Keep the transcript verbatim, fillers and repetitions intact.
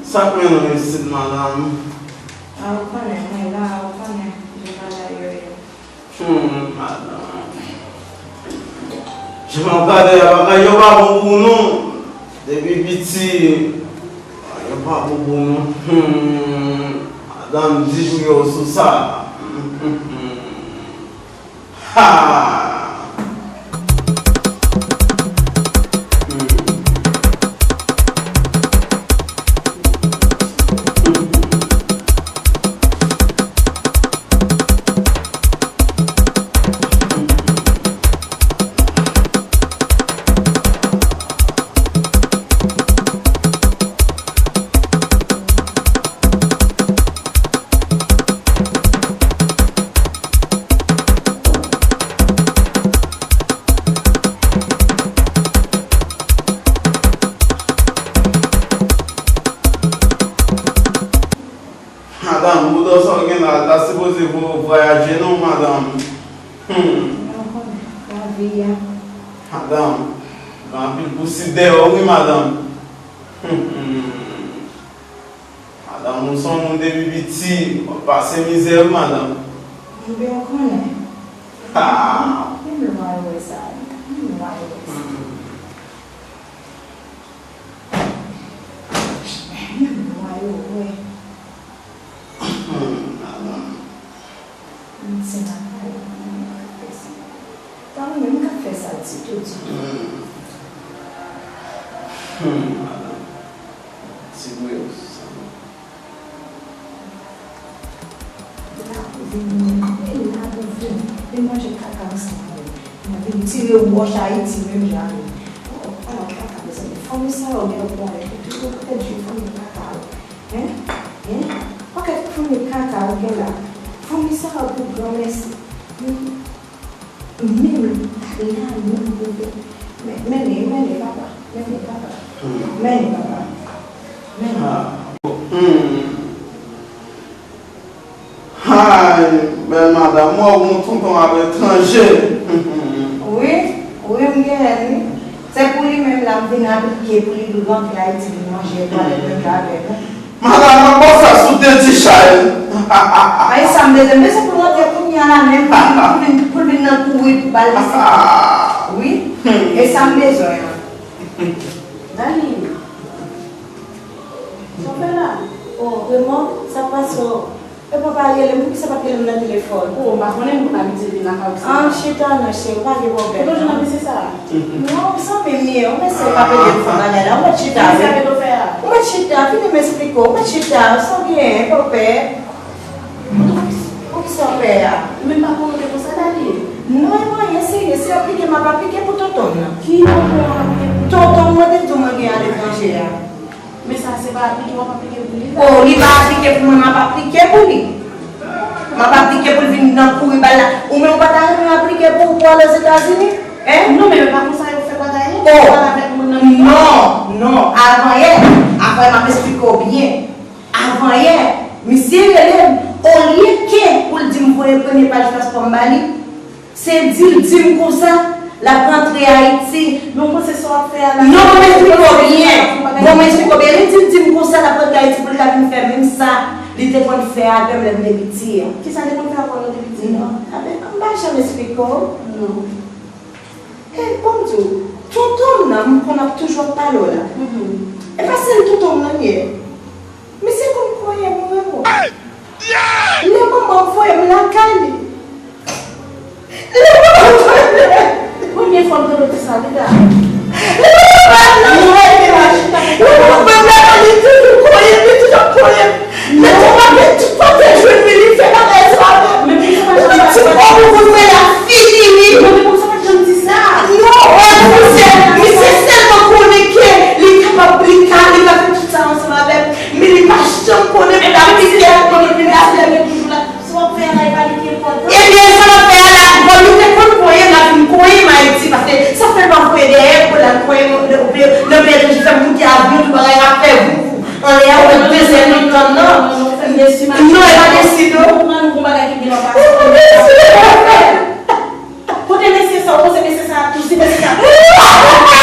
Sa k mennen w isit, madanm? A, ou konnen, mwen la, ou konnen, jan bagay yo ye. Hmm, madanm. Jan w gade a, bagay yo pa bon pou nou. Depi piti, bagay yo pa bon pou nou. Hmm, madanm, di pou yo sou sa. Hmm, hmm, hmm. Ha! Madanm, bouda sa w gen la, l ta sipoze vo-, vwayaje non, madanm. Hmm. Mwen konnen, lavi a. Madanm, gen anpil pousi dèyè w wi, madanm. Hmm, hmm. Madanm, ou se yon moun depi piti, w ap pase mizè wi, madanm. Ebyen, w konnen. Ha! Menm lwa yo wè sa, menm lwa yo wè sa. Hmm. Menm lwa yo wè. Hmm, madanm. M se lakay ou, mwen menm k ap fè sa. Pa mwen menm k ap fè sa ditou, ditou. Hmm. Hmm, madanm. Ti bouyon sou sa. La pou vin, vin la pou vin. Vin manje kaka ansanm avè m. Mwen vin tire wòch Ayiti menm jan avè m. Oh, ala kaka, mezanmi. Fanmi sa yo gen yon pwoblèm. Yo toujou pèdi fanmi kaka yo. Hein? Hein? Pakèt fanmi kaka ou gen la. Fanmi sa yo pou granmèsi. Menm, menm, gade la, menm, menm, menm, mennen, mennen, papa. Mennen, papa. Hmm. Mennen, papa. Mennen. Ah. Hmm. Hay, bèl madanm, mwen wè yon tonton aletranje. Wi, wi, m genyen l, wi. Se pou li menm la m vin aplike pou li rantre Ayiti vin manje twalèt menm jan avè nou. Madanm, mwen bon fè sou de ti chay. Ay, sa m bezwen, m bezwen pou l rantre kounye a la menm pou l vin, pou l vin, pou l vin nan kouri pou ba l li. Wi, e sa m bezwen an. Dani. Sa w fè la? Oh, Raymond, sa k pase w? E papa rele m, poukisa pa t rele m nan telefòn? Oh, m pa konnen, m konn abitye vin lakay ou sa. Ah, chita non, cheri, pa gen pwoblèm. Ou toujou nan mesye sa a? Non, zanmi m ye, ou mesye pa pede m fè bagay la, ou mèt chita, wi. Mesye a pede w fè a? Ou mèt chita, vini m esplike w, ou mèt chita, sa w genyen, pa w pè. Poukisa w pè a? Men m pa konnen w te konsa, Dani. Non, e pa anyen serye, se aplike m ap aplike pou tonton m nan. Ki tonton w ap aplike pou? Tonton m, mwen te di w mwen gen aletranje a. Men sa se pa aplike w ap aplike pou li la. Oh, li pa aplike pou mwen, m ap aplike pou li. M ap aplike pou l vin nan kouri ba l la. Ou menm ou pa ta renmen aplike pou, pou al Ozetazini? Hein? Non, men pa konsa yo fè bagay non. Oh, pale avèk moun nan. Non, non, avanyè, avanyè m ap esplike w byen. Avanyè, misye rele m, olye ke pou l di m voye premye paj paspò m ba li, se di l di m konsa, l ap rantre Ayiti. Men w panse sa w ap fè a la? Non, ban m esplike w byen. Ban m esplike w byen. Li di l di m konsa, l ap rantre Ayiti pou l ka vin fè menm sa li te konn fè avè m lè m te piti an. Kisa l te konn fè avè w lè w te piti an? Non, a ben, m pa janm esplike w. Non. Hey, ban m di w, tonton m nan, m konn ap toujou ap pale w la. Mhm. E pa sèl tonton m nan l ye. Misye konn konyen m, wi, Raymond. Lè manman m voye m lakay li. Lè manman m voye m lakay li. Premye fwa m tande w di sa, Lida. Lè manman m voye m lakay li. Lè manman m voye m lakay li, li toujou konyen m, li toujou ap konyen m. Lè tou pa gen, tou pa gen jwenn li, li fè bagay sa avè m. Men poukisa pa janm di sa? Ti kòb ou pou fè la fini, wi. Non, men poukisa pa janm di sa? Non, misye, misye sèlman konnen ke li kapab, li ka, li ka fè tout sa ansanm avè m. Men li pa janm konnen pou l ap vini fè konnen pou l ap vini toujou la. Sa w ap fè a la, e pa li ki enpòtan. Ebyen, sa m ap fè a la, bon, li te konn konyen m, l ap vin konyen m Ayiti, paske sa fè l pa voye dèyè Sa w panse mesye sa ap tousi mesye sa ap tousi?